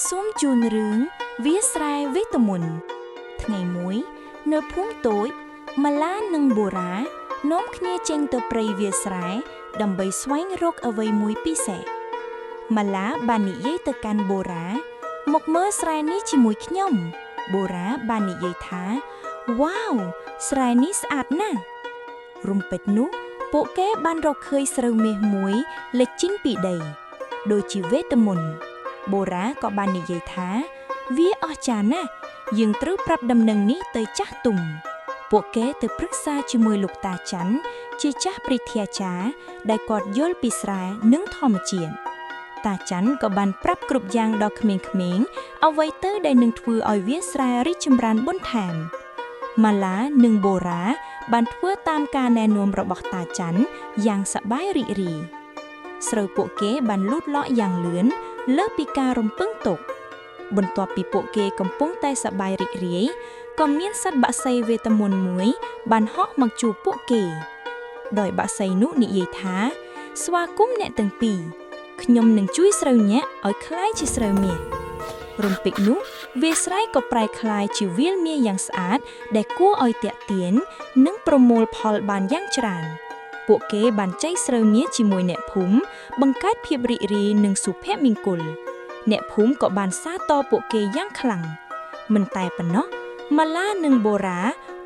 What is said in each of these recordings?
សូមជូនរឿងវាលស្រែវេទមន្តថ្ងៃមួយ នៅភូមិតូចម៉ាឡានិងបូរ៉ានាំគ្នាចេញទៅព្រៃវាលស្រែដើម្បីស្វែងរកអ្វីមួយពិសេសម៉ាឡាបាននិយាយទៅកាន់បូរ៉ាមកមើលស្រែនេះជាមួយខ្ញុំបូរ៉ាបាននិយាយថាវ៉ាវស្រែនេះស្អាតណាស់រំពេចនោះពួកគេបានរកឃើញស្រូវមាសមួយលេចចេញពីដីដូចជាវេទមន្ត បូរ៉ាក៏បាននិយាយថា វាអស្ចារ្យណាស់យើងត្រូវប្រាប់ដំណឹងនេះទៅចាស់ទុំពួកគេទៅប្រឹក្សាជាមួយលោកតាច័ន្ទជាចាស់ព្រឹទ្ធាចារ្យដែលគាត់យល់ពីស្រែនិងធម្មជាតិតាច័ន្ទក៏បានប្រាប់គ្រប់យ៉ាងដល់ក្មេងៗអ្វីទៅដែលនឹងធ្វើឲ្យវាលស្រែរីកចម្រើនបន្ថែមម៉ាឡានិងបូរ៉ាបានធ្វើតាមការណែនាំរបស់តាច័ន្ទយ៉ាងសប្បាយរីករាយស្រូវពួកគេបានលូតលាស់យ៉ាងលឿន លើសពីការរំពឹងទុកបន្ទាប់ពីពួកគេកំពុងតែសប្បាយរីករាយក៏មានសត្វបក្សីវេទមន្តមួយបានហោះមកជួបពួកគេ ដោយបក្សីនោះនិយាយថា ស្វាគមន៍អ្នកទាំងពីរខ្ញុំនឹងជួយស្រូវញាក់ឲ្យក្លាយជាស្រូវមាសរំពេចនោះវាលស្រែក៏ប្រែក្លាយជាវាលមាសយ៉ាងស្អាតដែលគួរឲ្យទាក់ទាញនិងប្រមូលផលបានយ៉ាងច្រើនពួកគេបានចែកស្រូវមាសជាមួយអ្នកភូមិបង្កើតភាពរីករាយនិងសុភមង្គលអ្នកភូមិក៏បានសាទរពួកគេយ៉ាងខ្លាំងមិនតែប៉ុណ្ណោះម៉ាឡានិងបូរ៉ា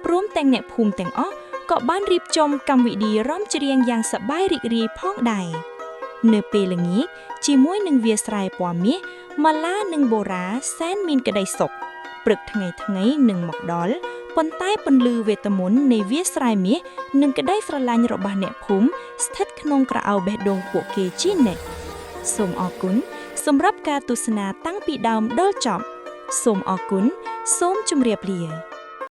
ព្រមទាំងអ្នកភូមិទាំងអស់ក៏បានរៀបចំកម្មវិធីរាំច្រៀងយ៉ាងសប្បាយរីករាយផងដែរនៅពេលល្ងាចជាមួយនឹងវាលស្រែពណ៌មាសម៉ាឡានិងបូរ៉ាសែនមានក្តីសុខព្រឹកថ្ងៃថ្ងៃនឹងមកដល់ប៉ុន្តែពន្លឺវេទមន្តនៃវាលស្រែមាសនិងក្តីស្រឡាញ់របស់អ្នកភូមិស្ថិតក្នុងក្រអៅបេះដូងពួកគេជានិច្ចសូមអរគុណសម្រាប់ការទស្សនាតាំងពីដើមដល់ចប់សូមអរគុណសូមជម្រាបលា។